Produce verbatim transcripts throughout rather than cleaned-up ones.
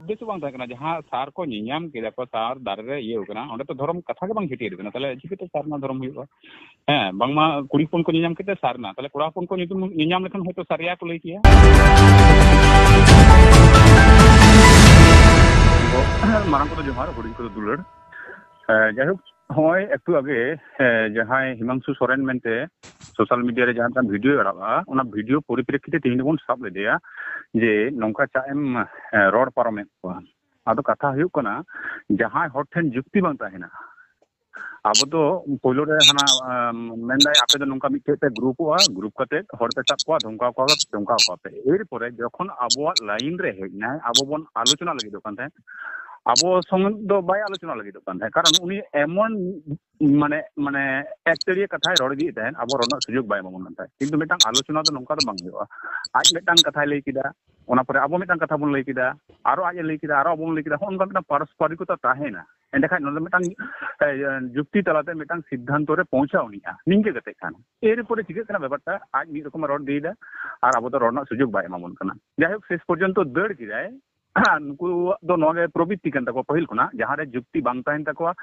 ᱩᱫᱽᱫᱮᱥᱥᱚ ᱵᱟᱝ ᱛᱟᱦᱮᱸ ᱠᱟᱱᱟ, ᱡᱟᱦᱟᱸ ᱥᱟᱨ ᱠᱚ ᱧᱮᱧᱟᱢ ᱠᱮᱫᱟ ᱠᱚ, ᱥᱟᱨ ᱫᱟᱨᱮ ᱨᱮ ᱤᱭᱟᱹ ᱠᱟᱱᱟ, ᱚᱸᱰᱮ ᱛᱚ ᱫᱷᱚᱨᱚᱢ ᱠᱟᱛᱷᱟ ᱜᱮ ᱵᱟᱝ ᱪᱷᱟᱹᱴᱭᱟᱹᱨ ᱠᱟᱱᱟ, ᱛᱟᱦᱚᱞᱮ ᱪᱤᱠᱟᱹᱛᱮ ᱥᱟᱨᱱᱟ ᱫᱷᱚᱨᱚᱢ ᱦᱩᱭᱩᱜᱼᱟ? ᱦᱮᱸ, ᱵᱟᱝᱢᱟ ᱠᱩᱲᱤ ᱦᱚᱯᱚᱱ ᱠᱚ ᱧᱮᱧᱟᱢ ᱠᱮᱫ ᱛᱮ ᱥᱟᱨᱱᱟ, ᱛᱟᱦᱚᱞᱮ ᱠᱚᱲᱟ ᱦᱚᱯᱚᱱ ᱠᱚ ᱧᱩᱛᱩᱢ ᱧᱮᱧᱟᱢ ᱞᱮᱠᱷᱟᱱ ᱦᱚᱭᱛᱚ ᱥᱟᱨᱤᱭᱟ ᱠᱚ ᱞᱟᱹᱭ ᱠᱮᱭᱟ᱾ ᱢᱟᱨᱟᱝ ᱠᱚᱫᱚ ᱡᱚᱦᱟᱨ, ᱦᱩᱰᱤᱧ ᱠᱚᱫᱚ ᱫᱩᱞᱟᱹᱲ᱾ ᱮ, ᱡᱟᱭᱦᱳᱠ, ᱱᱚᱜᱼᱚᱭ ᱮᱠᱴᱩ ᱟᱜᱮ, ᱮ, ᱡᱟᱦᱟᱸᱭ ᱦᱤᱢᱟᱝᱥᱩ ᱥᱚᱨᱮᱱ ᱢᱮᱱᱛᱮ ᱥᱳᱥᱟᱞ ᱢᱤᱰᱤᱭᱟ ᱨᱮ ᱡᱟᱦᱟᱸ ᱢᱤᱫᱴᱟᱝ ᱵᱷᱤᱰᱤᱭᱳᱭ ᱟᱲᱟᱜᱼᱟ, ᱚᱱᱟ ᱵᱷᱤᱰᱤᱭᱳ ᱯᱚᱨᱤᱯᱨᱮᱠᱠᱷᱤᱛᱮ ᱛᱮᱦᱮᱧ ᱫᱚᱵᱚᱱ ᱥᱟᱵ ᱞᱮᱫᱮᱭᱟ ᱡᱮ ᱱᱚᱝᱠᱟ ᱪᱟᱜ ᱮᱢ, ᱮ, ᱨᱚᱲ ᱯᱟᱨᱚᱢᱮᱫ ᱠᱚᱣᱟ᱾ ᱟᱫᱚ ᱠᱟᱛᱷᱟ ᱦᱩᱭᱩᱜ ᱠᱟᱱᱟ, ᱡᱟᱦᱟᱸᱭ ᱦᱚᱲ ᱴᱷᱮᱱ ᱡᱩᱠᱛᱤ ᱵᱟᱝ ᱛᱟᱦᱮᱱᱟ, ᱟᱵᱚ ᱫᱚ ᱯᱳᱭᱞᱳ ᱨᱮ ᱦᱟᱱᱟ, ᱮᱢ, ᱢᱮᱱᱫᱟᱭ, ᱟᱯᱮ ᱫᱚ ᱱᱚᱝᱠᱟ ᱢᱤᱫᱴᱷᱮᱡ ᱯᱮ ᱜᱨᱩᱯᱚᱜᱼᱟ, ᱜᱨᱩᱯ ᱠᱟᱛᱮ ᱦᱚᱲ ᱯᱮ ᱥᱟᱵ ᱠᱚᱣᱟ, ᱫᱷᱚᱢᱠᱟᱣ ᱠᱚᱣᱟ, ᱫᱷᱚᱢᱠᱟᱣ ᱠᱚᱣᱟ ᱯᱮ᱾ ᱮᱨᱯᱚᱨᱮ ᱡᱚᱠᱷᱚᱱ ᱟᱵᱚᱣᱟᱜ ᱞᱟᱭᱤᱱ ᱨᱮ ᱦᱮᱡ ᱮᱱᱟᱭ, ᱟᱵᱚ ᱵᱚᱱ ᱟᱞᱳᱪᱚᱱᱟ ᱞᱟᱹᱜᱤᱫᱚᱜ ᱠᱟᱱ ᱛᱟᱦᱮᱸᱫ, ᱟᱵᱚ ᱥᱚᱸᱜᱮ ᱫᱚ ᱵᱟᱭ ᱟᱞᱳᱪᱚᱱᱟ ᱞᱟᱹᱜᱤᱫᱚᱜ ᱠᱟᱱ ᱛᱟᱦᱮᱸᱫ, ᱠᱟᱨᱚᱱ ᱩᱱᱤ ᱮᱢᱚᱱ, ᱢᱟᱱᱮ, ᱢᱟᱱᱮ ᱮᱠᱛᱟᱹᱲᱤᱭᱟᱹ ᱠᱟᱛᱷᱟᱭ ᱨᱚᱲ ᱤᱫᱤᱭᱮᱫ ᱛᱟᱦᱮᱸᱫ, ᱟᱵᱚ ᱨᱚᱲ ᱨᱮᱱᱟᱜ ᱥᱩᱡᱳᱜᱽ ᱵᱟᱭ ᱮᱢᱟᱵᱚᱱ ᱠᱟᱱ ᱛᱟᱦᱮᱸᱫ᱾ ᱠᱤᱱᱛᱩ ᱢᱤᱫᱴᱟᱝ ᱟᱞᱳᱪᱚᱱᱟ ᱫᱚ ᱱᱚᱝᱠᱟ ᱫᱚ ᱵᱟᱝ ᱦᱩᱭᱩᱜᱼᱟ, ᱟᱡ ᱢᱤᱫᱴᱟᱝ ᱠᱟᱛᱷᱟᱭ ᱞᱟᱹᱭ ᱠᱮᱫᱟ, ᱚᱱᱟ ᱯᱚᱨᱮ ᱟᱵᱚ ᱢᱤᱫᱴᱟᱝ ᱠᱟᱛᱷᱟ ᱵᱚᱱ ᱞᱟᱹᱭ ᱠᱮᱫᱟ, ᱟᱨᱚ ᱟᱡ ᱮ ᱞᱟᱹᱭ ᱠᱮᱫᱟ, ᱟᱨᱚ ᱟᱵᱚ ᱵᱚᱱ ᱞᱟᱹᱭ ᱠᱮᱫᱟ, ᱦᱚᱸᱜᱼᱚ ᱱᱚᱝᱠᱟ ᱢᱤᱫᱴᱟᱝ ᱯᱟᱨᱚᱥᱯᱚᱨᱤᱠᱚᱛᱟ ᱛᱟᱦᱮᱱᱟ᱾ ᱮᱸᱰᱮᱠᱷᱟᱱ ᱱᱚᱰᱮ ᱢᱤᱫᱴᱟᱝ, ᱮ, ᱡᱩᱠᱛᱤ ᱛᱟᱞᱟᱛᱮ ᱢᱤᱫᱴᱟᱝ ᱥᱤᱫᱽᱫᱷᱟᱱᱛᱚ ᱨᱮ ᱯᱳᱣᱪᱷᱟᱣ ᱟᱹᱱᱤᱡᱼᱟ᱾ ᱱᱤᱝᱠᱟᱹ ᱠᱟᱛᱮ ᱠᱷᱟᱱ ᱮᱨᱯᱚᱨᱮ ᱪᱤᱠᱟᱹᱜ ᱠᱟᱱᱟ ᱵᱮᱯᱟᱨᱴᱟ, ᱟᱡ ᱢᱤᱫ ᱨᱚᱠᱚᱢᱮ ᱨᱚᱲ ᱤᱫᱤᱭᱮᱫᱟ ᱟᱨ ᱟᱵᱚ ᱫᱚ ᱨᱚᱲ ᱨᱮᱱᱟᱜ ᱥᱩᱡᱳᱜᱽ ᱵᱟᱭ ᱮᱢᱟᱵᱚᱱ ᱠᱟᱱᱟ᱾ ᱡᱟᱭᱦᱳᱠ, ᱥᱮᱥ ᱯᱚᱨᱡᱚᱱᱛᱚ ᱫᱟᱹᱲ ᱠᱮᱫᱟᱭ᱾ ᱱᱩᱠᱩᱣᱟᱜ ᱫᱚ ᱱᱚᱣᱟ ᱜᱮ ᱯᱨᱚᱵᱤᱛᱛᱤ ᱠᱟᱱ ᱛᱟᱠᱚᱣᱟ, ᱯᱟᱹᱦᱤᱞ ᱠᱷᱚᱱᱟᱜ ᱡᱟᱦᱟᱸ ᱨᱮ ᱡᱩᱠᱛᱤ ᱵᱟᱝ ᱛᱟᱦᱮᱱ ᱛᱟᱠᱚᱣᱟ,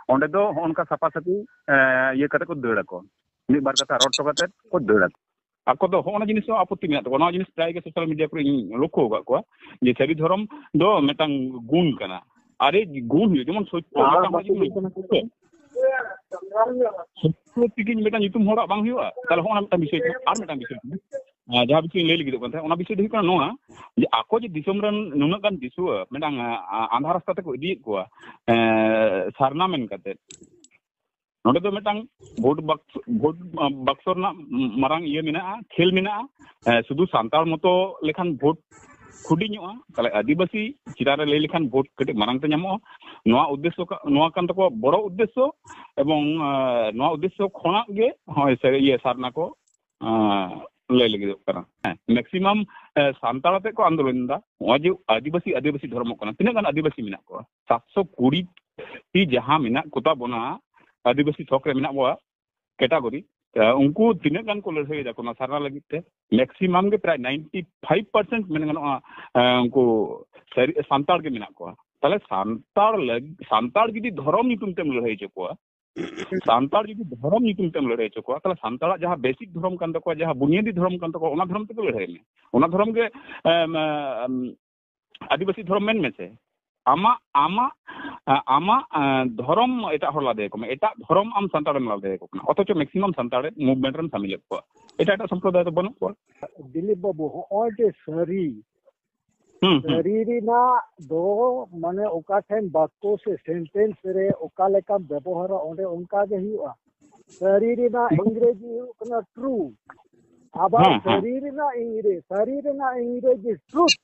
ᱚᱸᱰᱮ ᱫᱚ ᱦᱚᱸᱜᱼᱚ ᱱᱚᱝᱠᱟ ᱥᱟᱯᱷᱟ ᱥᱟᱹᱯᱷᱤ, ᱮ, ᱤᱭᱟᱹ ᱠᱟᱛᱮ ᱠᱚ ᱫᱟᱹᱲ ᱟᱠᱚ, ᱢᱤᱫ ᱵᱟᱨ ᱠᱟᱛᱷᱟ ᱨᱚᱲ ᱦᱚᱴᱚ ᱠᱟᱛᱮ ᱠᱚ ᱫᱟᱹᱲ ᱟᱠᱚ᱾ ᱟᱠᱚ ᱫᱚ ᱦᱚᱸᱜᱼᱚ ᱱᱟ ᱡᱤᱱᱤᱥ ᱦᱚᱸ ᱟᱯᱚᱛᱛᱤ ᱢᱮᱱᱟᱜ ᱛᱟᱠᱚᱣᱟ᱾ ᱱᱚᱣᱟ ᱡᱤᱱᱤᱥ ᱯᱨᱟᱭ ᱜᱮ ᱥᱳᱥᱟᱞ ᱢᱤᱰᱤᱭᱟ ᱠᱚᱨᱮ ᱤᱧ ᱞᱚᱠᱠᱷᱚ ᱟᱠᱟᱫ ᱠᱚᱣᱟ ᱡᱮ ᱥᱟᱹᱨᱤ ᱫᱷᱚᱨᱚᱢ ᱫᱚ ᱢᱤᱫᱴᱟᱝ ᱜᱩᱱ ᱠᱟᱱᱟ᱾ ᱟᱨᱮ ᱜᱩᱱ ᱦᱩᱭᱩᱜ, ᱡᱮᱢᱚᱱ ᱥᱚᱛᱭᱚ, ᱦᱮᱸ, ᱢᱤᱫᱴᱟᱝ ᱦᱚᱲ ᱡᱩᱫᱤ ᱥᱚᱛᱭᱚ᱾ ᱥᱚᱛᱭᱚ ᱛᱮᱜᱮ ᱢᱤᱫᱴᱟᱝ ᱧᱩᱛᱩᱢ ᱦᱚᱲᱟᱜ ᱵᱟᱝ ᱦᱩᱭᱩᱜᱼᱟ, ᱛᱟᱦᱚᱞᱮ ᱦᱚᱸᱜᱼᱚ ᱱᱟ ᱢᱤᱫᱴᱟᱝ ᱵᱤᱥᱚᱭ ᱠᱟᱱᱟ᱾ ᱟᱨ ᱢᱤᱫᱴᱟᱝ ᱵᱤᱥᱚᱭ ᱠᱟᱱᱟ, ᱟᱨ ᱡᱟᱦᱟᱸ ᱵᱤᱥᱚᱭ ᱤᱧ ᱞᱟᱹᱭ ᱞᱟᱹᱜᱤᱫᱚᱜ ᱠᱟᱱ ᱛᱟᱦᱮᱸᱫ, ᱚᱱᱟ ᱵᱤᱥᱚᱭ ᱫᱚ ᱦᱩᱭᱩᱜ ᱠᱟᱱᱟ ᱱᱚᱣᱟ ᱡᱮ ᱟᱠᱚ ᱡᱮ ᱫᱤᱥᱚᱢ ᱨᱮᱱ ᱱᱩᱱᱟᱹᱜ ᱜᱟᱱ ᱫᱤᱥᱩᱣᱟᱹ ᱢᱤᱫᱴᱟᱝ, ᱟ, ᱟ, ᱟᱸᱫᱷᱟ ᱨᱟᱥᱛᱟ ᱛᱮᱠᱚ ᱤᱫᱤᱭᱮᱫ ᱠᱚᱣᱟ, ᱮ, ᱥᱟᱨᱱᱟ ᱢᱮᱱ ᱠᱟᱛᱮ᱾ ᱱᱚᱰᱮ ᱫᱚ ᱢᱤᱫᱴᱟᱝ ᱵᱷᱳᱴ ᱵᱟᱠᱥ-, ᱵᱷᱳᱴ, ᱟ, ᱵᱟᱠᱥᱚ ᱨᱮᱱᱟᱜ ᱢᱟᱨᱟᱝ ᱤᱭᱟᱹ ᱢᱮᱱᱟᱜᱼᱟ, ᱠᱷᱮᱞ ᱢᱮᱱᱟᱜᱼᱟ᱾ ᱮ, ᱥᱩᱫᱷᱩ ᱥᱟᱱᱛᱟᱲ ᱢᱚᱛᱚ ᱞᱮᱠᱷᱟᱱ ᱵᱷᱳᱴ ᱦᱩᱰᱤᱧᱚᱜᱼᱟ, ᱛᱟᱦᱞᱮ ᱟᱹᱫᱤᱵᱟᱹᱥᱤ ᱪᱮᱛᱟᱱ ᱨᱮ ᱞᱟᱹᱭ ᱞᱮᱠᱷᱟᱱ ᱵᱷᱳᱴ ᱠᱟᱹᱴᱤᱡ ᱢᱟᱨᱟᱝ ᱛᱮ ᱧᱟᱢᱚᱜᱼᱟ᱾ ᱱᱚᱣᱟ ᱩᱫᱽᱫᱮᱥᱥᱚ ᱠᱟ-, ᱱᱚᱣᱟ ᱠᱟᱱ ᱛᱟᱠᱚᱣᱟ ᱵᱚᱲᱚ ᱩᱫᱽᱫᱮᱥᱥᱚ, ᱮᱵᱚᱝ, ᱟ, ᱱᱚᱣᱟ ᱩᱫᱽᱫᱮᱥᱥᱚ ᱠᱷᱚᱱᱟᱜ ᱜᱮ ᱦᱚᱸᱜᱼᱚᱭ ᱥᱮ ᱤᱭᱟᱹ ᱥᱟᱨᱱᱟ ᱠᱚ, ᱟ, ᱞᱟᱹᱭ ᱞᱟᱹᱜᱤᱫᱚᱜ ᱠᱟᱱᱟ᱾ ᱦᱮᱸ, ᱢᱮᱠᱥᱤᱢᱟᱢ, ᱮ, ᱥᱟᱱᱛᱟᱲ ᱟᱛᱮ ᱠᱚ ᱟᱱᱫᱳᱞᱚᱱ ᱮᱫᱟ᱾ ᱱᱚᱜᱼᱚᱭ ᱡᱮ ᱟᱹᱫᱤᱵᱟᱹᱥᱤ, ᱟᱹᱫᱤᱵᱟᱹᱥᱤ ᱫᱷᱚᱨᱚᱢᱚᱜ ᱠᱟᱱᱟ, ᱛᱤᱱᱟᱹᱜ ᱜᱟᱱ ᱟᱹᱫᱤᱵᱟᱹᱥᱤ ᱢᱮᱱᱟᱜ ᱠᱚᱣᱟ? ᱥᱟᱛᱥᱚ ᱠᱩᱲᱤ ᱴᱤ ᱡᱟᱦᱟᱸ ᱢᱮᱱᱟᱜ ᱠᱚᱛᱟ ᱵᱚᱱᱟ ᱟᱹᱫᱤᱵᱟᱹᱥᱤ ᱛᱷᱚᱠ ᱨᱮ ᱢᱮᱱᱟᱜ ᱵᱚᱣᱟ, ᱠᱮᱴᱟᱜᱚᱨᱤ, ᱩᱱᱠᱩ ᱛᱤᱱᱟᱹᱜ ᱜᱟᱱ ᱠᱚ ᱞᱟᱹᱲᱦᱟᱹᱭ ᱮᱫᱟ ᱠᱚ ᱱᱚᱣᱟ ᱥᱟᱨᱱᱟ ᱞᱟᱹᱜᱤᱫ ᱛᱮ? ᱢᱮᱠᱥᱤᱢᱟᱢ ᱜᱮ, ᱯᱨᱟᱭ ᱱᱟᱭᱤᱱᱴᱤ ᱯᱷᱟᱭᱤᱵᱷ ᱯᱟᱨᱥᱮᱱᱴ ᱢᱮᱱ ᱜᱟᱱᱚᱜᱼᱟ, ᱩᱱᱠᱩ ᱥᱟᱹᱨᱤ ᱥᱟᱱᱛᱟᱲ ᱜᱮ ᱢᱮᱱᱟᱜ ᱠᱚᱣᱟ᱾ ᱛᱟᱦᱞᱮ ᱥᱟᱱᱛᱟᱲ ᱞᱟᱹᱜᱤᱫ, ᱥᱟᱱᱛᱟᱲ ᱡᱩᱫᱤ ᱫᱷᱚᱨᱚᱢ ᱧᱩᱛᱩᱢ ᱛᱮᱢ ᱞᱟᱹᱲᱦᱟᱹᱭ ᱦᱚᱪᱚ ᱠᱚᱣᱟ, ᱥᱟᱱᱛᱟᱲ ᱡᱩᱫᱤ ᱫᱷᱚᱨᱚᱢ ᱧᱩᱛᱩᱢ ᱛᱮᱢ ᱞᱟᱹᱲᱦᱟᱹᱭ ᱦᱚᱪᱚ ᱠᱚᱣᱟ, ᱛᱟᱦᱞᱮ ᱥᱟᱱᱛᱟᱲᱟᱜ ᱡᱟᱦᱟᱸ ᱵᱮᱥᱤᱠ ᱫᱷᱚᱨᱚᱢ ᱠᱟᱱ ᱛᱟᱠᱚᱣᱟ, ᱡᱟᱦᱟᱸ ᱵᱩᱱᱤᱭᱟᱹᱫᱤ ᱫᱷᱚᱨᱚᱢ ᱠᱟᱱ ᱛᱟᱠᱚᱣᱟ, ᱚᱱᱟ ᱫᱷᱚᱨᱚᱢ ᱛᱮᱜᱮ ᱞᱟᱹᱲᱦᱟᱹᱭ ᱢᱮ᱾ ᱚᱱᱟ ᱫᱷᱚᱨᱚᱢ ᱜᱮ, ᱮᱢ, ᱮᱢ, ᱟᱹᱫᱤᱵᱟᱹᱥᱤ ᱫᱷᱚᱨᱚᱢ ᱢᱮᱱ ᱢᱮᱥᱮ᱾ ᱟᱢᱟᱜ, ᱟᱢᱟᱜ, ᱟᱢᱟᱜ, ᱮ, ᱫᱷᱚᱨᱚᱢ ᱮᱴᱟᱜ ᱦᱚᱲ ᱞᱟᱫᱮ ᱟᱠᱚ ᱢᱮ, ᱮᱴᱟᱜ ᱫᱷᱚᱨᱚᱢ ᱟᱢ ᱥᱟᱱᱛᱟᱲᱮᱢ ᱞᱟᱫᱮ ᱟᱠᱚ ᱠᱟᱱᱟ, ᱚᱛᱷᱚᱪᱚ ᱢᱮᱠᱥᱤᱢᱟᱢ ᱥᱟᱱᱛᱟᱲ ᱢᱩᱵᱷᱢᱮᱱᱴ ᱨᱮᱢ ᱥᱟᱢᱤᱞᱮᱫ ᱠᱚᱣᱟ᱾ ᱮᱴᱟᱜ ᱮᱴᱟᱜ ᱥᱚᱢᱯᱨᱚᱫᱟᱭ ᱫᱚ ᱵᱟᱹᱱᱩᱜ ᱠᱚᱣᱟ᱾ ᱫᱤᱞᱤᱯ ᱵᱟᱹᱵᱩ, ᱦᱚᱸᱜᱼᱚᱭ ᱡᱮ ᱥᱟᱹᱨᱤ, ᱦᱩᱸ, ᱦᱩᱸ᱾ ᱥᱟᱹᱨᱤ ᱨᱮᱱᱟᱜ ᱫᱚ, ᱢᱟᱱᱮ, ᱚᱠᱟ ᱴᱷᱮᱱ ᱵᱟᱠᱚ ᱥᱮ ᱥᱮᱱᱴᱮᱱᱥ ᱨᱮ ᱚᱠᱟ ᱞᱮᱠᱟᱢ ᱵᱮᱵᱚᱦᱟᱨᱟ, ᱚᱸᱰᱮ ᱚᱱᱠᱟ ᱜᱮ ᱦᱩᱭᱩᱜᱼᱟ᱾ ᱥᱟᱹᱨᱤ ᱨᱮᱱᱟᱜ ᱤᱝᱨᱮᱡᱤ ᱦᱩᱭᱩᱜ ᱠᱟᱱᱟ ᱴᱨᱩ, ᱟᱵᱟᱨ ᱦᱮᱸ, ᱦᱮᱸ᱾ ᱥᱟᱹᱨᱤ ᱨᱮᱱᱟᱜ ᱤᱝᱨᱮᱡᱤ, ᱥᱟᱹᱨᱤ ᱨᱮᱱᱟᱜ ᱤᱝᱨᱮᱡᱤ ᱴᱨᱩᱛᱷ,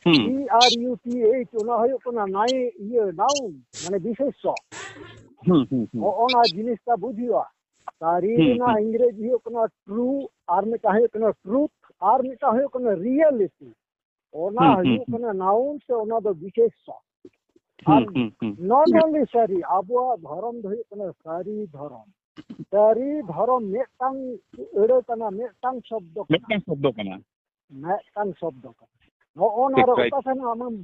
ᱦᱩᱸ᱾ ᱴᱤ ᱟᱨ ᱭᱩ ᱴᱤ ᱮᱭᱤᱪ, ᱚᱱᱟ ᱦᱩᱭᱩᱜ ᱠᱟᱱᱟ ᱱᱟᱭ-, ᱤᱭᱟᱹ, ᱱᱟᱣᱩᱱ, ᱢᱟᱱᱮ ᱵᱤᱥᱮᱥᱚ᱾ ᱦᱩᱸ, ᱦᱩᱸ, ᱦᱩᱸ᱾ ᱚ-, ᱚᱱᱟ ᱡᱤᱱᱤᱥᱴᱟ ᱵᱩᱡᱷᱟᱹᱜᱼᱟ᱾ ᱥᱟᱹᱨᱤ ᱦᱩᱸ, ᱨᱮᱱᱟᱜ ᱦᱩᱸ᱾ ᱤᱝᱨᱮᱡᱤ ᱦᱩᱭᱩᱜ ᱠᱟᱱᱟ ᱴᱨᱩ, ᱟᱨ ᱢᱤᱫᱴᱟᱝ ᱦᱩᱭᱩᱜ ᱠᱟᱱᱟ ᱴᱨᱩᱛᱷ, ᱟᱨ ᱢᱤᱫᱴᱟᱝ ᱦᱩᱭᱩᱜ ᱠᱟᱱᱟ ᱨᱤᱭᱮᱞᱤᱴᱤ᱾ ᱚᱱᱟ ᱦᱩᱸ, ᱦᱩᱸ, ᱦᱩᱭᱩᱜ ᱦᱩᱸ᱾ ᱠᱟᱱᱟ ᱱᱟᱣᱩᱱ, ᱥᱮ ᱚᱱᱟ ᱫᱚ ᱵᱤᱥᱮᱥᱚ᱾ ᱦᱩᱸ, ᱟᱨ ᱦᱩᱸ, ᱦᱩᱸ᱾ Not only ᱥᱟᱹᱨᱤ, ᱟᱵᱚᱣᱟᱜ ᱫᱷᱚᱨᱚᱢ ᱫᱚ ᱦᱩᱭᱩᱜ ᱠᱟᱱᱟ ᱥᱟᱹᱨᱤ ᱫᱷᱚᱨᱚᱢ᱾ ᱥᱟᱹᱨᱤ ᱫᱷᱚᱨᱚᱢ ᱢᱤᱫᱴᱟᱝ ᱟᱹᱲᱟᱹ ᱠᱟᱱᱟ, ᱢᱤᱫᱴᱟᱝ ᱥᱚᱵᱫᱚ ᱠᱟᱱᱟ᱾ ᱢᱤᱫᱴᱟᱝ ᱥᱚᱵᱫᱚ ᱠᱟᱱᱟ᱾ ᱢᱤᱫᱴᱟᱝ ᱥᱚᱵᱫᱚ ᱠᱟᱱᱟ᱾ ᱱᱚᱜᱼᱚ ᱱᱟ ᱴᱷᱤᱠ, ᱨᱮ right. ᱚᱠᱟ ᱴᱷᱮᱱ ᱟᱢᱮᱢ,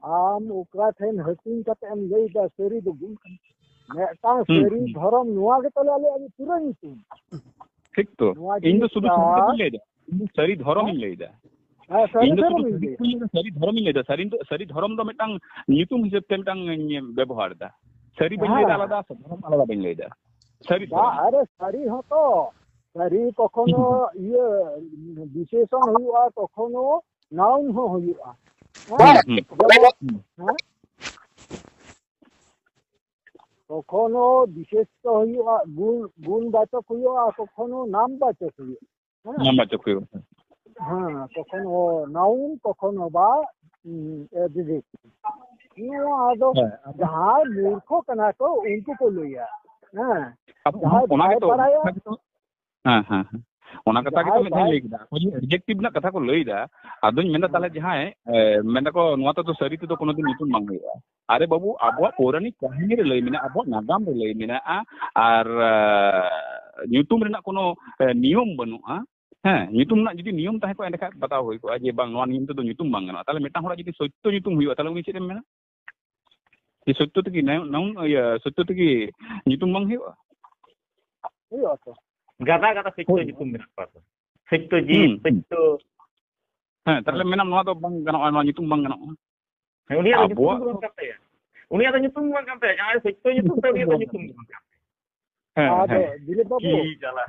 ᱟᱢ ᱚᱠᱟ ᱴᱷᱮᱱ ᱦᱟᱹᱴᱤᱧ ᱠᱟᱛᱮ ᱮᱢ ᱞᱟᱹᱭ ᱫᱟ ᱥᱟᱹᱨᱤ ᱫᱚ ᱵᱷᱩᱞ ᱠᱟᱱᱟ? ᱢᱤᱫᱴᱟᱝ ᱦᱩᱸ, ᱥᱟᱹᱨᱤ ᱦᱩᱸ᱾ ᱫᱷᱚᱨᱚᱢ, ᱱᱚᱣᱟ ᱜᱮ ᱛᱟᱦᱞᱮ ᱟᱞᱮᱭᱟᱜ ᱯᱩᱨᱟᱹ ᱧᱩᱛᱩᱢ᱾ ᱴᱷᱤᱠ ᱛᱚ᱾ ᱱᱚᱣᱟ ᱤᱧ ᱫᱚ ᱥᱩᱫᱷᱩ ᱡᱤᱱᱤᱥᱴᱟ ᱥᱟᱹᱨᱤ ᱫᱚ ᱵᱟᱹᱧ ᱞᱟᱹᱭ ᱫᱟ᱾ ᱤᱧ ᱫᱚ ᱥᱟᱹᱨᱤ ᱫᱷᱚᱨᱚᱢ ᱦᱮᱸ? ᱤᱧ ᱞᱟᱹᱭ ᱫᱟ᱾ ᱦᱮᱸ, ᱥᱟᱹᱨᱤ ᱤᱧ ᱫᱚ ᱥᱩᱫᱷᱩ ᱫᱷᱚᱨᱚᱢ ᱤᱧ ᱥᱟᱹᱨᱤ ᱞᱟᱹᱭᱟ᱾ ᱫᱷᱚᱨᱚᱢ ᱤᱧ ᱞᱟᱹᱭ ᱫᱟ᱾ ᱥᱟᱹᱨᱤ ᱫᱚ, ᱥᱟᱹᱨᱤ ᱫᱷᱚᱨᱚᱢ ᱫᱚ ᱢᱤᱫᱴᱟᱝ ᱧᱩᱛᱩᱢ ᱦᱤᱥᱟᱹᱵ ᱛᱮ ᱢᱤᱫᱴᱟᱝ ᱤᱧ ᱵᱮᱵᱚᱦᱟᱨ ᱫᱟ᱾ ᱥᱟᱹᱨᱤ ᱵᱟᱹᱧ ᱞᱟᱹᱭ ᱫᱟ ᱦᱮᱸ᱾ ᱟᱞᱟᱫᱟ, ᱥᱮ ᱫᱷᱚᱨᱚᱢ ᱟᱞᱟᱫᱟ ᱵᱟᱹᱧ ᱞᱟᱹᱭ ᱫᱟ᱾ ᱥᱟᱹᱨᱤ ᱵᱟ, ᱫᱷᱚᱨᱚᱢ᱾ ᱟᱨᱮ, ᱥᱟᱹᱨᱤ ᱦᱚᱸᱛᱚ, ᱥᱟᱹᱨᱤ ᱠᱚᱠᱷᱚᱱᱳ ᱦᱩᱸ, ᱦᱩᱸ᱾ ᱤᱭᱟᱹ ᱵᱤᱥᱮᱥᱚᱱ ᱦᱩᱭᱩᱜᱼᱟ, ᱠᱚᱠᱷᱚᱱᱳ ᱱᱟᱣᱩᱱ ᱦᱚᱸ ᱦᱩᱭᱩᱜᱼᱟ᱾ ᱦᱮᱸ? ᱦᱩᱸ, ᱦᱩᱸ᱾ ᱡᱮᱢᱚᱱ, ᱦᱩᱸ᱾ ᱦᱮᱸ? ᱠᱚᱠᱷᱚᱱᱳ ᱵᱤᱥᱮᱥᱚ ᱦᱩᱭᱩᱜᱼᱟ, ᱜᱩᱱ, ᱜᱩᱱ ᱵᱟᱪᱚᱠ ᱦᱩᱭᱩᱜᱼᱟ, ᱠᱚᱠᱷᱚᱱᱳ ᱱᱟᱢ ᱵᱟᱪᱚᱠ ᱦᱩᱭᱩᱜᱼᱟ᱾ ᱦᱮᱸ? ᱱᱟᱢ ᱵᱟᱪᱚᱠ ᱦᱩᱭᱩᱜᱼᱟ᱾ ᱦᱮᱸ, ᱠᱚᱠᱷᱚᱱᱳ ᱱᱟᱣᱩᱱ, ᱠᱚᱠᱷᱚᱱᱳ ᱵᱟ, ᱩᱸ, adjective᱾ ᱱᱚᱣᱟ ᱫᱚ ᱦᱮᱸ, ᱟᱫᱚ ᱡᱟᱦᱟᱸᱭ ᱢᱩᱨᱠᱷᱚ ᱠᱟᱱᱟ ᱠᱚ, ᱩᱱᱠᱩ ᱠᱚ ᱞᱟᱹᱭᱟ᱾ ᱦᱮᱸ? ᱟᱫᱚ ᱡᱟᱦᱟᱸᱭ ᱚᱱᱟ ᱵᱟᱭ ᱜᱮᱛᱚ, ᱵᱟᱲᱟᱭᱟ, ᱚᱱᱟ ᱜᱮᱛᱚ, ᱦᱮᱸ, ᱦᱮᱸ, ᱦᱮᱸ᱾ ᱚᱱᱟ ᱠᱟᱛᱷᱟ ᱜᱮᱛᱚ ᱡᱟᱦᱟᱸᱭ ᱢᱤᱫ ᱫᱷᱟᱣ ᱵᱟᱭ ᱤᱧ ᱞᱟᱹᱭ ᱠᱮᱫᱟ᱾ ᱟᱠᱚ ᱡᱮ adjective ᱨᱮᱱᱟᱜ ᱠᱟᱛᱷᱟ ᱠᱚ ᱞᱟᱹᱭ ᱮᱫᱟ, ᱟᱫᱚᱧ ᱢᱮᱱᱫᱟ, ᱛᱟᱦᱞᱮ ᱦᱮᱸ᱾ ᱡᱟᱦᱟᱸᱭ, ᱮ, ᱢᱮᱱᱫᱟᱠᱚ, ᱱᱚᱣᱟ ᱛᱮᱫᱚ ᱥᱟᱹᱨᱤ ᱛᱮᱫᱚ ᱠᱳᱱᱳ ᱫᱤᱱ ᱧᱩᱛᱩᱢ ᱵᱟᱝ ᱦᱩᱭᱩᱜᱼᱟ᱾ ᱟᱨᱮ ᱵᱟᱹᱵᱩ, ᱟᱵᱚᱣᱟᱜ ᱯᱳᱨᱟᱱᱤᱠ ᱠᱟᱹᱦᱱᱤ ᱨᱮ ᱞᱟᱹᱭ ᱢᱮᱱᱟᱜᱼᱟ, ᱟᱵᱚᱣᱟᱜ ᱱᱟᱜᱟᱢ ᱨᱮ ᱞᱟᱹᱭ ᱢᱮᱱᱟᱜᱼᱟ, ᱟᱨ, ᱮ, ᱧᱩᱛᱩᱢ ᱨᱮᱱᱟᱜ ᱠᱳᱱᱳ, ᱮ, ᱱᱤᱭᱚᱢ ᱵᱟᱹᱱᱩᱜᱼᱟ᱾ ᱦᱮᱸ, ᱧᱩᱛᱩᱢ ᱨᱮᱱᱟᱜ ᱡᱩᱫᱤ ᱱᱤᱭᱚᱢ ᱛᱟᱦᱮᱸ ᱠᱚᱜᱼᱟ, ᱮᱸᱰᱮᱠᱷᱟᱱ ᱵᱟᱛᱟᱣ ᱦᱩᱭ ᱠᱚᱜᱼᱟ ᱡᱮ ᱵᱟᱝ, ᱱᱚᱣᱟ ᱱᱤᱭᱚᱢ ᱛᱮᱫᱚ ᱧᱩᱛᱩᱢ ᱵᱟᱝ ᱜᱟᱱᱚᱜᱼᱟ᱾ ᱛᱟᱦᱞᱮ ᱢᱤᱫᱴᱟᱝ ᱦᱚᱲᱟᱜ ᱡᱩᱫᱤ ᱥᱚᱛᱭᱚ ᱧᱩᱛᱩᱢ ᱦᱩᱭᱩᱜᱼᱟ, ᱛᱟᱦᱞᱮ ᱩᱱᱤ ᱪᱮᱫ ᱮᱢ ᱢᱮᱱᱟ? ᱡᱮ ᱥᱚᱛᱭᱚ ᱛᱮᱜᱮ ᱱᱟᱭᱩᱱ, ᱱᱟᱭᱩᱱ, ᱤᱭᱟᱹ, ᱥᱚᱛᱭᱚ ᱛᱮᱜᱮ ᱧᱩᱛᱩᱢ ᱵᱟᱝ ᱦᱩᱭᱩᱜᱼᱟ? ᱦᱩᱭᱩᱜᱼᱟ ᱛᱚ᱾ ᱜᱟᱫᱟ ᱜᱟᱫᱟ ᱥᱚᱛᱭᱚ ᱦᱳᱭ᱾ ᱧᱩᱛᱩᱢ ᱢᱮᱱᱟᱜ ᱠᱚᱣᱟ ᱛᱚ᱾ ᱥᱚᱛᱭᱚᱡᱤᱛ, ᱦᱩᱸ, ᱦᱩᱸ᱾ ᱥᱚᱛᱭᱚ᱾ ᱦᱮᱸ, ᱛᱟᱦᱞᱮ ᱦᱮᱸ᱾ ᱢᱮᱱᱟᱢ ᱱᱚᱣᱟ ᱫᱚ ᱵᱟᱝ ᱜᱟᱱᱚᱜᱼᱟ, ᱱᱚᱣᱟ ᱧᱩᱛᱩᱢ ᱵᱟᱝ ᱜᱟᱱᱚᱜᱼᱟ᱾ ᱦᱮᱸ, ᱩᱱᱤᱭᱟᱜ ᱫᱚ ᱧᱩᱛᱩᱢ ᱟᱵᱚᱣᱟᱜ ᱫᱚ ᱵᱟᱝ ᱠᱟᱱ ᱛᱟᱭᱟ᱾ ᱩᱱᱤᱭᱟᱜ ᱫᱚ ᱧᱩᱛᱩᱢ ᱵᱟᱝ ᱠᱟᱱ ᱛᱟᱭᱟ᱾ ᱡᱟᱦᱟᱸᱭ ᱥᱚᱛᱭᱚ ᱧᱩᱛᱩᱢ ᱛᱟᱭ, ᱩᱱᱤᱭᱟᱜ ᱫᱚ ᱧᱩᱛᱩᱢ ᱫᱚ ᱵᱟᱝ ᱠᱟᱱ ᱛᱟᱭᱟ᱾ ᱦᱮᱸ, ᱟᱫᱚ ᱦᱮᱸ᱾ ᱫᱤᱞᱤᱯ ᱵᱟᱹᱵᱩ, ᱮᱭ ᱡᱟᱞᱟ᱾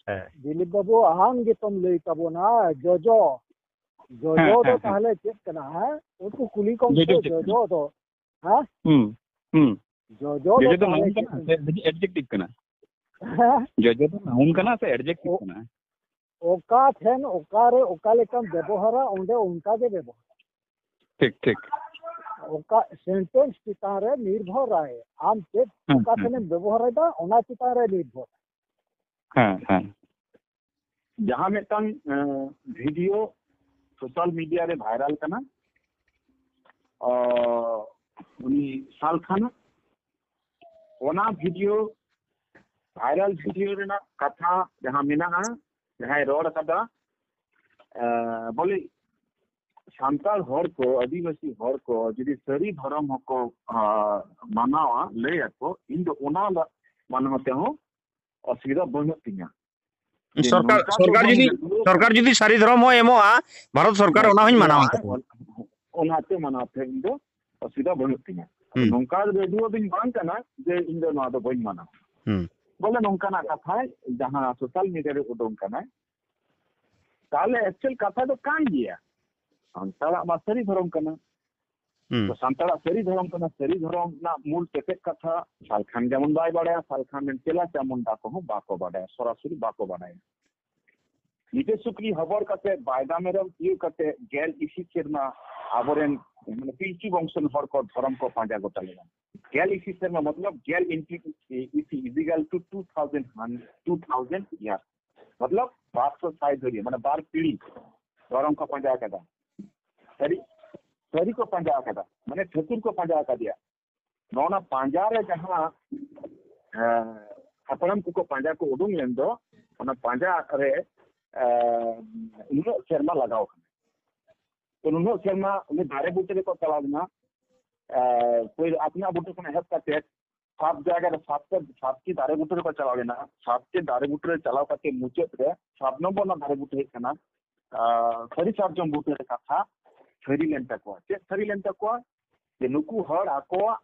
ᱦᱮᱸ᱾ ᱫᱤᱞᱤᱯ ᱵᱟᱹᱵᱩ, ᱟᱢ ᱜᱮᱛᱚᱢ ᱞᱟᱹᱭ ᱛᱟᱵᱚᱱᱟ, ᱡᱚᱡᱚ᱾ ᱡᱚᱡᱚ ᱦᱮᱸ, ᱫᱚ ᱦᱮᱸ, ᱦᱮᱸ᱾ ᱛᱟᱦᱞᱮ ᱪᱮᱫ ᱠᱟᱱᱟ, ᱦᱮᱸ? ᱩᱱᱠᱩ ᱠᱩᱞᱤ ᱠᱚᱢ ᱡᱚᱡᱚ ᱥᱮ, ᱪᱮᱫ ᱠᱟᱱᱟ? ᱡᱚᱡᱚ ᱫᱚ, ᱦᱮᱸ? ᱦᱩᱸ, ᱦᱩᱸ᱾ ᱡᱚᱡᱚ ᱫᱚ ᱡᱚᱡᱚ ᱫᱚ ᱛᱟᱦᱞᱮ noun ᱪᱮᱫ ᱠᱟᱱᱟ ᱠᱟᱱᱟ? ᱥᱮ adjective ᱠᱟᱱᱟ? ᱦᱮᱸ? ᱡᱚᱡᱚ ᱫᱚ noun ᱠᱟᱱᱟ ᱥᱮ adjective ᱚ-, ᱠᱟᱱᱟ? ᱚᱠᱟ ᱴᱷᱮᱱ ᱚᱠᱟᱨᱮ ᱚᱠᱟ ᱞᱮᱠᱟᱢ ᱵᱮᱵᱚᱦᱟᱨᱟ, ᱚᱸᱰᱮ ᱚᱱᱠᱟ ᱜᱮ ᱵᱮᱵᱚᱦᱟᱨ᱾ ᱴᱷᱤᱠ, ᱴᱷᱤᱠ᱾ ᱚᱠᱟ sentence ᱪᱮᱛᱟᱱ ᱨᱮ ᱱᱤᱨᱵᱷᱚᱨᱟᱭ, ᱟᱢ ᱪᱮᱫ ᱦᱮᱸ, ᱚᱠᱟ ᱦᱮᱸ᱾ ᱴᱷᱮᱱᱮᱢ ᱵᱮᱵᱚᱦᱟᱨᱮᱫᱟ, ᱚᱱᱟ ᱪᱮᱛᱟᱱ ᱨᱮ ᱱᱤᱨᱵᱷᱚᱨ᱾ ᱦᱮᱸ, ᱦᱮᱸ᱾ ᱡᱟᱦᱟᱸ ᱢᱤᱫᱴᱟᱝ, ᱮᱸ, video social media ᱨᱮ viral ᱠᱟᱱᱟ, ᱚ, ᱩᱱᱤ ᱥᱟᱞᱠᱷᱟᱱ, ᱚᱱᱟ video, viral video ᱨᱮᱱᱟᱜ ᱠᱟᱛᱷᱟ ᱡᱟᱦᱟᱸ ᱢᱮᱱᱟᱜᱼᱟ, ᱡᱟᱦᱟᱸᱭ ᱨᱚᱲ ᱠᱟᱫᱟ, ᱮᱸ, ᱵᱚᱞᱮ ᱥᱟᱱᱛᱟᱲ ᱦᱚᱲ ᱠᱚ, ᱟᱹᱫᱤᱵᱟᱹᱥᱤ ᱦᱚᱲ ᱠᱚ ᱡᱩᱫᱤ ᱥᱟᱹᱨᱤ ᱫᱷᱚᱨᱚᱢ ᱦᱚᱸᱠᱚ, ᱟ, ᱢᱟᱱᱟᱣᱟ, ᱞᱟᱹᱭ ᱟᱠᱚ, ᱤᱧ ᱫᱚ ᱚᱱᱟ ᱞᱟ-, ᱢᱟᱱᱟᱣ ᱛᱮᱦᱚᱸ ᱚᱥᱩᱵᱤᱫᱷᱟ ᱵᱟᱹᱱᱩᱜ ᱛᱤᱧᱟ᱾ ᱡᱮ ᱥᱚᱨᱠᱟᱨ, ᱱᱚᱝᱠᱟ ᱫᱚ ᱥᱚᱨᱠᱟᱨ ᱵᱟᱝ ᱡᱩᱫᱤ, ᱡᱟᱹᱨᱩᱲᱟ᱾ ᱥᱚᱨᱠᱟᱨ ᱡᱩᱫᱤ ᱥᱟᱹᱨᱤ ᱫᱷᱚᱨᱚᱢ ᱦᱚᱸ ᱮᱢᱚᱜᱼᱟ, ᱵᱷᱟᱨᱚᱛ ᱥᱚᱨᱠᱟᱨ ᱦᱮᱸ, ᱚᱱᱟ ᱦᱚᱸᱧ ᱢᱟᱱᱟᱣᱟ᱾ ᱮᱢᱚᱜᱼᱟᱭ, ᱚᱱ-, ᱚᱱᱟᱛᱮ ᱢᱟᱱᱟᱣ ᱛᱮ ᱤᱧ ᱫᱚ ᱚᱥᱩᱵᱤᱫᱷᱟ ᱵᱟᱹᱱᱩᱜ ᱛᱤᱧᱟ᱾ ᱟᱫᱚ ᱦᱩᱸ᱾ ᱱᱚᱝᱠᱟ ᱨᱮᱰᱤᱭᱳ ᱫᱚᱧ ᱵᱟᱝ ᱠᱟᱱᱟ ᱡᱮ ᱤᱧ ᱫᱚ ᱱᱚᱣᱟ ᱫᱚ ᱵᱟᱹᱧ ᱢᱟᱱᱟᱣᱟ᱾ ᱦᱩᱸ᱾ ᱵᱚᱞᱮ ᱱᱚᱝᱠᱟᱱᱟᱜ ᱠᱟᱛᱷᱟᱭ ᱡᱟᱦᱟᱸ social media ᱨᱮ ᱩᱰᱩᱝ ᱠᱟᱱᱟᱭ, ᱛᱟᱦᱞᱮ actual ᱠᱟᱛᱷᱟ ᱫᱚ ᱠᱟᱱ ᱜᱮᱭᱟ, ᱥᱟᱱᱛᱟᱲᱟᱜ ᱢᱟ ᱥᱟᱹᱨᱤ ᱫᱷᱚᱨᱚᱢ ᱠᱟᱱᱟ᱾ ᱦᱩᱸ᱾ ᱛᱚ ᱥᱟᱱᱛᱟᱲᱟᱜ ᱥᱟᱹᱨᱤ ᱫᱷᱚᱨᱚᱢ ᱠᱟᱱᱟ, ᱥᱟᱹᱨᱤ ᱫᱷᱚᱨᱚᱢ ᱨᱮᱱᱟᱜ ᱢᱩᱞ ᱛᱮᱛᱮᱫ ᱠᱟᱛᱷᱟ ᱥᱟᱞᱠᱷᱟᱱ ᱡᱮᱢᱚᱱ ᱵᱟᱭ ᱵᱟᱲᱟᱭᱟ, ᱥᱟᱞᱠᱷᱟᱱ ᱨᱮᱱ ᱪᱮᱞᱟ ᱪᱟᱢᱩᱱᱰᱟ ᱠᱚᱦᱚᱸ ᱵᱟᱠᱚ ᱵᱟᱰᱟᱭᱟ, ᱥᱚᱨᱟᱥᱚᱨᱤ ᱵᱟᱠᱚ ᱵᱟᱰᱟᱭᱟ᱾ ᱧᱤᱫᱟᱹ ᱥᱩᱠᱨᱤ ᱦᱚᱵᱚᱨ ᱠᱟᱛᱮ, ᱵᱟᱭᱫᱟ ᱢᱮᱨᱚᱢ ᱛᱤᱭᱳᱜ ᱠᱟᱛᱮ, ᱜᱮᱞ ᱤᱥᱤ ᱥᱮᱨᱢᱟ ᱟᱵᱚᱨᱮᱱ, ᱢᱟᱱᱮ, ᱯᱤᱞᱪᱩ ᱵᱚᱝᱥᱚ ᱨᱮᱱ ᱦᱚᱲ ᱠᱚ ᱫᱷᱚᱨᱚᱢ ᱠᱚ ᱯᱟᱸᱡᱟ ᱜᱚᱴᱟ ᱞᱮᱫᱟ᱾ ᱜᱮᱞ ᱤᱥᱤ ᱥᱮᱨᱢᱟ ᱢᱚᱛᱞᱚᱵ ᱜᱮᱞ into ᱤᱥᱤ is equal to two thousand, two thousand years, ᱢᱚᱛᱞᱚᱵ ᱵᱟᱨᱥᱚ ᱥᱟᱭ ᱫᱷᱩᱨᱤᱭᱟᱹ, ᱢᱟᱱᱮ ᱵᱟᱨ ᱯᱤᱲᱦᱤ ᱫᱷᱚᱨᱚᱢ ᱠᱚ ᱯᱟᱸᱡᱟ ᱠᱟᱫᱟ᱾ ᱥᱟᱹᱨᱤ, ᱥᱟᱹᱨᱤ ᱠᱚ ᱯᱟᱸᱡᱟ ᱠᱟᱫᱟ, ᱢᱟᱱᱮ ᱴᱷᱟᱹᱠᱩᱨ ᱠᱚ ᱯᱟᱸᱡᱟ ᱠᱟᱫᱮᱭᱟ᱾ ᱱᱚᱜᱼᱚ ᱱᱟ ᱯᱟᱸᱡᱟ ᱨᱮ ᱡᱟᱦᱟᱸ, ᱮᱸ, ᱦᱟᱯᱲᱟᱢ ᱠᱚᱠᱚ ᱯᱟᱸᱡᱟ ᱠᱚ ᱩᱰᱩᱝ ᱞᱮᱱ ᱫᱚ, ᱚᱱᱟ ᱯᱟᱸᱡᱟ ᱨᱮ ᱮ, ᱱᱩᱱᱟᱹᱜ ᱥᱮᱨᱢᱟ ᱞᱟᱜᱟᱣ ᱠᱟᱱᱟ᱾ ᱛᱚ ᱱᱩᱱᱟᱹᱜ ᱥᱮᱨᱢᱟ ᱩᱱᱤ ᱫᱟᱨᱮ ᱵᱩᱴᱟᱹ ᱨᱮᱠᱚ ᱪᱟᱞᱟᱣ ᱞᱮᱱᱟ, ᱮ, ᱯᱳᱭᱞᱳ ᱟᱛᱱᱟᱜ ᱵᱩᱴᱟᱹ ᱠᱷᱚᱱ ᱮᱦᱚᱵ ᱠᱟᱛᱮ ᱥᱟᱛ ᱡᱟᱭᱜᱟ ᱨᱮ ᱥᱟᱛ, ᱥᱟᱛᱴᱤ ᱫᱟᱨᱮ ᱵᱩᱴᱟᱹ ᱨᱮᱠᱚ ᱪᱟᱞᱟᱣ ᱞᱮᱱᱟ᱾ ᱥᱟᱛᱴᱤ ᱫᱟᱨᱮ ᱵᱩᱴᱟᱹ ᱨᱮ ᱪᱟᱞᱟᱣ ᱠᱟᱛᱮ ᱢᱩᱪᱟᱹᱫ ᱨᱮ ᱥᱟᱛ ᱱᱚᱢᱵᱚᱨ ᱨᱮᱱᱟᱜ ᱫᱟᱨᱮ ᱵᱩᱴᱟᱹ ᱦᱩᱭᱩᱜ ᱠᱟᱱᱟ ᱟᱨ ᱥᱟᱹᱨᱤ ᱥᱟᱨᱡᱚᱢ ᱵᱩᱴᱟᱹ ᱨᱮ ᱠᱟᱛᱷᱟ ᱥᱟᱹᱨᱤ ᱞᱮᱱ ᱛᱟᱠᱚᱣᱟ᱾ ᱪᱮᱫ ᱥᱟᱹᱨᱤ ᱞᱮᱱ ᱛᱟᱠᱚᱣᱟ? ᱡᱮ ᱱᱩᱠᱩ ᱦᱚᱲ ᱟᱠᱚᱣᱟᱜ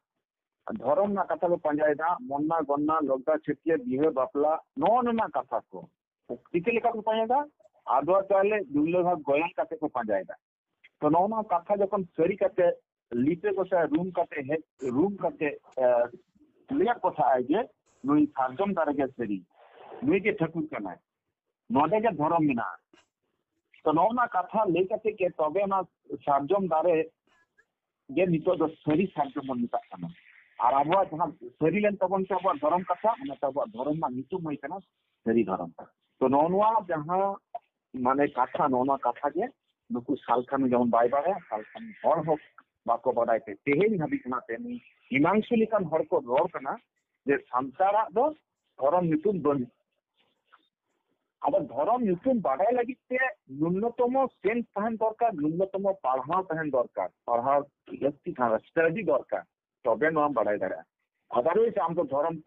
ᱫᱷᱚᱨᱚᱢ ᱨᱮᱱᱟᱜ ᱠᱟᱛᱷᱟ ᱠᱚ ᱯᱟᱸᱡᱟᱭᱮᱫᱟ, ᱢᱚᱱᱱᱟ ᱜᱚᱱᱱᱟ ᱞᱚᱜᱫᱟ ᱪᱷᱟᱹᱴᱭᱟᱹ ᱵᱤᱦᱟᱹ ᱵᱟᱯᱞᱟ ᱱᱚᱜᱼᱚ ᱱᱚᱣᱟ ᱠᱟᱛᱷᱟ ᱠᱚ᱾ ᱪᱤᱠᱟᱹ ᱞᱮᱠᱟ ᱠᱚ ᱯᱟᱸᱡᱟᱭᱮᱫᱟ? ᱟᱫᱣᱟ ᱪᱟᱣᱞᱮ ᱫᱩᱞᱟᱹ ᱵᱷᱟᱜᱽ ᱜᱚᱭᱟᱱ ᱠᱟᱛᱮ ᱠᱚ ᱯᱟᱸᱡᱟᱭᱮᱫᱟ᱾ ᱛᱚ ᱱᱚᱜᱼᱚ ᱱᱚᱣᱟ ᱠᱟᱛᱷᱟ ᱡᱚᱠᱷᱚᱱ ᱥᱟᱹᱨᱤ ᱠᱟᱛᱮ ᱞᱤᱴᱟᱹ ᱜᱚᱸᱥᱟᱭ ᱨᱩᱢ ᱠᱟᱛᱮ ᱦᱮᱡ ᱨᱩᱢ ᱠᱟᱛᱮ ᱞᱟᱹᱭᱟᱫ ᱠᱚ ᱛᱟᱦᱮᱸᱜᱼᱟᱭ ᱡᱮ ᱱᱩᱭ ᱥᱟᱨᱡᱚᱢ ᱫᱟᱨᱮ ᱜᱮ ᱥᱟᱹᱨᱤ, ᱱᱩᱭ ᱜᱮ ᱴᱷᱟᱹᱠᱩᱨ ᱠᱟᱱᱟᱭ, ᱱᱚᱰᱮ ᱜᱮ ᱫᱷᱚᱨᱚᱢ ᱢᱮᱱᱟᱜᱼᱟ᱾ ᱛᱚ ᱱᱚᱜᱼᱚ ᱱᱚᱣᱟ ᱠᱟᱛᱷᱟ ᱞᱟᱹᱭ ᱠᱟᱛᱮ ᱜᱮ ᱛᱚᱵᱮ ᱚᱱᱟ ᱥᱟᱨᱡᱚᱢ ᱫᱟᱨᱮ ᱜᱮ ᱱᱤᱛᱚᱜ ᱫᱚ ᱥᱟᱹᱨᱤ ᱥᱟᱨᱡᱚᱢ ᱵᱚᱱ ᱢᱮᱛᱟᱜ ᱠᱟᱱᱟ᱾ ᱟᱨ ᱟᱵᱚᱣᱟᱜ ᱡᱟᱦᱟᱸ ᱥᱟᱹᱨᱤ ᱞᱮᱱ ᱛᱟᱵᱚᱱ ᱛᱮ ᱟᱵᱚᱣᱟᱜ ᱫᱷᱚᱨᱚᱢ ᱠᱟᱛᱷᱟ, ᱚᱱᱟ ᱛᱮ ᱟᱵᱚᱣᱟᱜ ᱫᱷᱚᱨᱚᱢ ᱨᱮᱱᱟᱜ ᱧᱩᱛᱩᱢ ᱦᱩᱭ ᱠᱟᱱᱟ ᱥᱟᱹᱨᱤ ᱫᱷᱚᱨᱚᱢ᱾ ᱛᱚ ᱱᱚᱜᱼᱚ ᱱᱚᱣᱟ ᱡᱟᱦᱟᱸ ᱢᱟᱱᱮ ᱠᱟᱛᱷᱟ, ᱱᱚᱜᱼᱚ ᱱᱚᱣᱟ ᱠᱟᱛᱷᱟ ᱜᱮ ᱱᱩᱠᱩ ᱥᱟᱞᱠᱷᱟᱱ ᱡᱮᱢᱚᱱ ᱵᱟᱭ ᱵᱟᱲᱟᱭᱟ, ᱥᱟᱞᱠᱷᱟᱱ ᱦᱚᱲ ᱦᱚᱸ ᱵᱟᱠᱚ ᱵᱟᱰᱟᱭ ᱛᱮ ᱛᱮᱦᱮᱧ ᱫᱷᱟᱹᱵᱤᱡ ᱠᱷᱚᱱᱟᱜ ᱛᱮ ᱱᱩᱭ ᱦᱤᱢᱟᱝᱥᱩ ᱞᱮᱠᱟᱱ ᱦᱚᱲ ᱠᱚ ᱨᱚᱲ ᱠᱟᱱᱟ ᱡᱮ ᱥᱟᱱᱛᱟᱲᱟᱜ ᱫᱚ ᱫᱷᱚᱨᱚᱢ ᱧᱩᱛᱩᱢ ᱵᱟᱹᱱᱩᱜ᱾ ᱟᱫᱚ ᱫᱷᱚᱨᱚᱢ ᱧᱩᱛᱩᱢ ᱵᱟᱰᱟᱭ ᱞᱟᱹᱜᱤᱫ ᱛᱮ ᱱᱩᱱᱱᱚᱛᱚᱢᱚ ᱥᱮᱱᱥ ᱛᱟᱦᱮᱱ ᱫᱚᱨᱠᱟᱨ, ᱱᱩᱱᱱᱚᱛᱚᱢᱚ ᱯᱟᱲᱦᱟᱣ ᱛᱟᱦᱮᱱ ᱫᱚᱨᱠᱟᱨ, ᱯᱟᱲᱦᱟᱣ ᱞᱟᱹᱠᱛᱤ ᱠᱟᱱᱟ, ᱥᱴᱟᱰᱤ ᱫᱚᱨᱠᱟᱨ, ᱛᱚᱵᱮ ᱱᱚᱣᱟᱢ ᱵᱟᱰᱟᱭ ᱫᱟᱲᱮᱭᱟᱜᱼᱟ᱾ ᱟᱫᱟᱨᱣᱟᱭᱤᱡ ᱟᱢ ᱫᱚ ᱫᱷᱚᱨᱚᱢ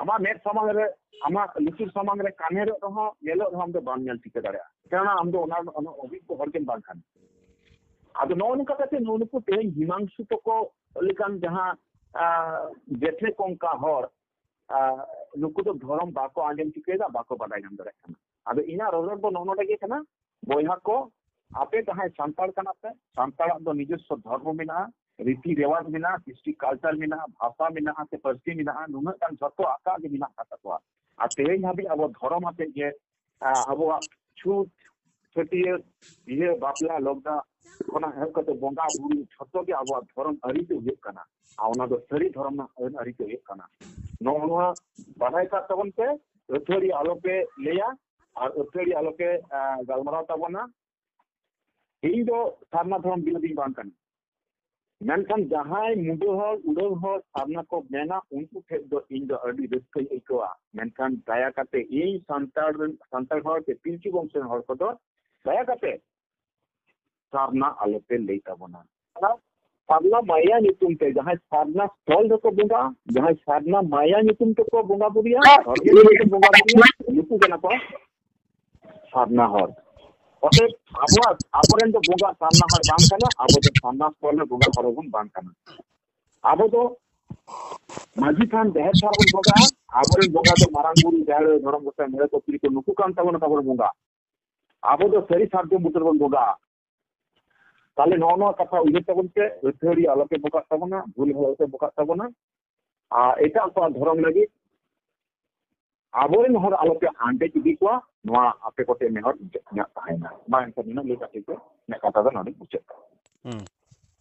ᱟᱢᱟᱜ ᱢᱮᱫ ᱥᱟᱢᱟᱝ ᱨᱮ, ᱟᱢᱟᱜ ᱞᱩᱛᱩᱨ ᱥᱟᱢᱟᱝ ᱨᱮ ᱠᱟᱱᱮᱨᱚᱜ ᱨᱮᱦᱚᱸ, ᱧᱮᱞᱚᱜ ᱨᱮᱦᱚᱸ ᱟᱢ ᱫᱚ ᱵᱟᱢ ᱧᱮᱞ ᱴᱷᱤᱠᱟᱹ ᱫᱟᱲᱮᱭᱟᱜᱼᱟ, ᱠᱟᱨᱚᱱ ᱟᱢ ᱫᱚ ᱚᱱᱟ ᱚᱱᱟ ᱚᱵᱷᱤᱜᱽᱜᱚ ᱦᱚᱲ ᱜᱮᱢ ᱵᱟᱝ ᱠᱟᱱᱟ᱾ ᱟᱫᱚ ᱱᱚᱜᱼᱚ ᱱᱚᱝᱠᱟ ᱠᱟᱛᱮ ᱱᱩᱜᱼᱩ ᱱᱩᱠᱩ ᱛᱮᱦᱮᱧ ᱦᱤᱢᱟᱝᱥᱩ ᱛᱟᱠᱚ ᱞᱮᱠᱟᱱ ᱡᱟᱦᱟᱸ ᱟᱸ, ᱡᱮᱴᱷᱮ ᱠᱚᱝᱠᱟ ᱦᱚᱲ, ᱟᱸ, ᱱᱩᱠᱩ ᱫᱚ ᱫᱷᱚᱨᱚᱢ ᱵᱟᱠᱚ ᱟᱸᱡᱚᱢ ᱴᱷᱤᱠᱟᱹᱭᱮᱫᱟ, ᱵᱟᱠᱚ ᱵᱟᱰᱟᱭ ᱧᱟᱢ ᱫᱟᱲᱮᱭᱟᱜ ᱠᱟᱱᱟ᱾ ᱟᱫᱚ ᱤᱧᱟᱹᱜ ᱨᱚᱲ ᱫᱚ ᱱᱚᱜᱼᱚ ᱱᱚᱰᱮ ᱜᱮ ᱠᱟᱱᱟ, ᱵᱚᱭᱦᱟ ᱠᱚ, ᱟᱯᱮ ᱡᱟᱦᱟᱸᱭ ᱥᱟᱱᱛᱟᱲ ᱠᱟᱱᱟ ᱯᱮ, ᱥᱟᱱᱛᱟᱲᱟᱜ ᱫᱚ ᱱᱤᱡᱚᱥᱥᱚ ᱫᱷᱚᱨᱢᱚ ᱢᱮᱱᱟᱜᱼᱟ, ᱨᱤᱛᱤ ᱨᱮᱣᱟᱡᱽ ᱢᱮᱱᱟᱜᱼᱟ, ᱠᱨᱤᱥᱴᱤ ᱠᱟᱞᱪᱟᱨ ᱢᱮᱱᱟᱜᱼᱟ, ᱵᱷᱟᱥᱟ ᱢᱮᱱᱟᱜᱼᱟ, ᱥᱮ ᱯᱟᱹᱨᱥᱤ ᱢᱮᱱᱟᱜᱼᱟ, ᱱᱩᱱᱟᱹᱜ ᱜᱟᱱ ᱡᱷᱚᱛᱚ ᱟᱠᱟᱜ ᱜᱮ ᱢᱮᱱᱟᱜ ᱟᱠᱟᱫ ᱛᱟᱠᱚᱣᱟ᱾ ᱟᱨ ᱛᱮᱦᱮᱧ ᱦᱟᱹᱵᱤᱡ ᱟᱵᱚ ᱫᱷᱚᱨᱚᱢ ᱟᱛᱮ ᱜᱮ, ᱟ, ᱟᱵᱚᱣᱟᱜ ᱪᱷᱩᱛ, ᱪᱷᱟᱹᱴᱭᱟᱹᱨ, ᱵᱤᱦᱟᱹ, ᱵᱟᱯᱞᱟ, ᱞᱚᱜᱫᱟ ᱠᱷᱚᱱᱟᱜ ᱮᱦᱚᱵ ᱠᱟᱛᱮ ᱵᱚᱸᱜᱟ ᱵᱩᱨᱩ ᱡᱷᱚᱛᱚ ᱜᱮ ᱟᱵᱚᱣᱟᱜ ᱫᱷᱚᱨᱚᱢ ᱟᱹᱨᱤ ᱛᱮ ᱦᱩᱭᱩᱜ ᱠᱟᱱᱟ᱾ ᱟᱨ ᱚᱱᱟ ᱫᱚ ᱥᱟᱹᱨᱤ ᱫᱷᱚᱨᱚᱢ ᱨᱮᱱᱟᱜ ᱟᱹᱱ ᱟᱹᱨᱤ ᱛᱮ ᱦᱩᱭᱩᱜ ᱠᱟᱱᱟ᱾ ᱱᱚᱜᱼᱚ ᱱᱚᱣᱟ ᱵᱟᱰᱟᱭ ᱠᱟᱜ ᱛᱟᱵᱚᱱ ᱯᱮ, ᱟᱹᱛᱷᱟᱹᱲᱤ ᱟᱞᱚᱯᱮ ᱞᱟᱹᱭᱟ ᱟᱨ ᱟᱹᱛᱷᱟᱹᱲᱤ ᱟᱞᱚᱯᱮ, ᱟ, ᱜᱟᱞᱢᱟᱨᱟᱣ ᱛᱟᱵᱚᱱᱟ᱾ ᱤᱧ ᱫᱚ ᱥᱟᱨᱱᱟ ᱫᱷᱚᱨᱚᱢ ᱵᱤᱨᱳᱫᱷᱤᱧ ᱵᱟᱝ ᱠᱟᱱᱟ᱾ ᱢᱮᱱᱠᱷᱟᱱ ᱡᱟᱦᱟᱸᱭ ᱢᱩᱰᱟᱹ ᱦᱚᱲ, ᱩᱰᱟᱹᱣ ᱦᱚᱲ ᱥᱟᱨᱱᱟ ᱠᱚ ᱢᱮᱱᱟ, ᱩᱱᱠᱩ ᱴᱷᱮᱱ ᱫᱚ ᱤᱧ ᱫᱚ ᱟᱹᱰᱤ ᱨᱟᱹᱥᱠᱟᱹᱧ ᱟᱹᱭᱠᱟᱹᱣᱟ᱾ ᱢᱮᱱᱠᱷᱟᱱ ᱫᱟᱭᱟ ᱠᱟᱛᱮ ᱤᱧ ᱥᱟᱱᱛᱟᱲ ᱨᱮᱱ, ᱥᱟᱱᱛᱟᱲ ᱦᱚᱲ ᱥᱮ ᱯᱤᱞᱪᱩ ᱵᱚᱝᱥᱚ ᱨᱮᱱ ᱦᱚᱲ ᱠᱚᱫᱚ ᱫᱟᱭᱟ ᱠᱟᱛᱮ ᱥᱟᱨᱱᱟ ᱟᱞᱚᱯᱮ ᱞᱟᱹᱭ ᱛᱟᱵᱚᱱᱟ᱾ ᱥᱟᱨᱱᱟ ᱢᱟᱭᱟ ᱧᱩᱛᱩᱢ ᱛᱮ ᱡᱟᱦᱟᱸᱭ ᱥᱟᱨᱱᱟ ᱥᱛᱷᱚᱞ ᱨᱮᱠᱚ ᱵᱚᱸᱜᱟ, ᱡᱟᱦᱟᱸᱭ ᱥᱟᱨᱱᱟ ᱢᱟᱭᱟ ᱧᱩᱛᱩᱢ ᱛᱮᱠᱚ ᱵᱚᱸᱜᱟ ᱵᱩᱨᱩᱭᱟ, ᱥᱚᱨᱜᱮ ᱧᱩᱛᱩᱢ ᱛᱮ ᱵᱚᱸᱜᱟ ᱵᱩᱨᱩᱭᱟ, ᱱᱩᱠᱩ ᱠᱟᱱᱟ ᱠᱚ ᱥᱟᱨᱱᱟ ᱦᱚᱲ᱾ ᱚᱛᱚᱮᱵ ᱟᱵᱚᱣᱟᱜ, ᱟᱵᱚᱨᱮᱱ ᱫᱚ ᱵᱚᱸᱜᱟ ᱥᱟᱨᱱᱟ ᱦᱚᱲ ᱵᱟᱝ ᱠᱟᱱᱟ, ᱟᱵᱚ ᱫᱚ ᱥᱟᱨᱱᱟ ᱥᱛᱷᱚᱞ ᱨᱮ ᱵᱚᱸᱜᱟ ᱦᱚᱲ ᱦᱚᱸᱵᱚᱱ ᱵᱟᱝ ᱠᱟᱱᱟ᱾ ᱟᱵᱚ ᱫᱚ ᱢᱟᱹᱡᱷᱤ ᱛᱷᱟᱱ, ᱡᱟᱦᱮᱨ ᱛᱷᱟᱱ ᱨᱮᱵᱚᱱ ᱵᱚᱸᱜᱟᱜᱼᱟ᱾ ᱟᱵᱚᱨᱮᱱ ᱵᱚᱸᱜᱟ ᱫᱚ ᱢᱟᱨᱟᱝ ᱵᱩᱨᱩ, ᱡᱟᱦᱮᱨ ᱟᱭᱳ, ᱫᱷᱚᱨᱚᱢ ᱜᱚᱸᱥᱟᱭ, ᱢᱚᱬᱮ ᱠᱚ ᱛᱩᱨᱩᱭ ᱠᱚ, ᱱᱩᱠᱩ ᱠᱟᱱ ᱛᱟᱵᱚᱱᱟ ᱛᱟᱵᱚᱱ ᱵᱚᱸᱜᱟ᱾ ᱟᱵᱚ ᱫᱚ ᱥᱟᱹᱨᱤ ᱥᱟᱨᱡᱚᱢ ᱵᱩᱴᱟᱹ ᱨᱮᱵᱚᱱ ᱵᱚᱸᱜᱟᱜᱼᱟ᱾ ᱛᱟᱦᱞᱮ ᱱᱚᱜᱼᱚ ᱱᱚᱣᱟ ᱠᱟᱛᱷᱟ ᱩᱭᱦᱟᱹᱨ ᱛᱟᱵᱚᱱ ᱯᱮ, ᱟᱹᱛᱷᱟᱹᱲᱤ ᱟᱞᱚᱯᱮ ᱵᱚᱸᱜᱟᱜ ᱛᱟᱵᱚᱱᱟ, ᱵᱷᱩᱞ ᱦᱚᱸ ᱟᱞᱚᱯᱮ ᱵᱚᱸᱜᱟᱜ ᱛᱟᱵᱚᱱᱟ᱾ ᱟᱨ ᱮᱴᱟᱜ ᱠᱚᱣᱟᱜ ᱫᱷᱚᱨᱚᱢ ᱞᱟᱹᱜᱤᱫ ᱟᱵᱚᱨᱮᱱ ᱦᱚᱲ ᱟᱞᱚᱯᱮ ᱟᱸᱰᱮᱡ ᱤᱫᱤ ᱠᱚᱣᱟ, ᱱᱚᱣᱟ ᱟᱯᱮ ᱠᱚᱴᱷᱮᱱ ᱱᱮᱦᱚᱨ ᱤᱧᱟᱹᱜ ᱛᱟᱦᱮᱸᱭᱮᱱᱟ᱾ ᱢᱟ ᱮᱱᱠᱷᱟᱱ ᱱᱤᱱᱟᱹᱜ ᱞᱟᱹᱭ ᱠᱟᱛᱮ ᱜᱮ ᱤᱧᱟᱹᱜ ᱠᱟᱛᱷᱟ ᱫᱚ ᱱᱚᱰᱮ ᱢᱩᱪᱟᱹᱫ ᱠᱟᱜᱼᱟ᱾ ᱦᱩᱸ᱾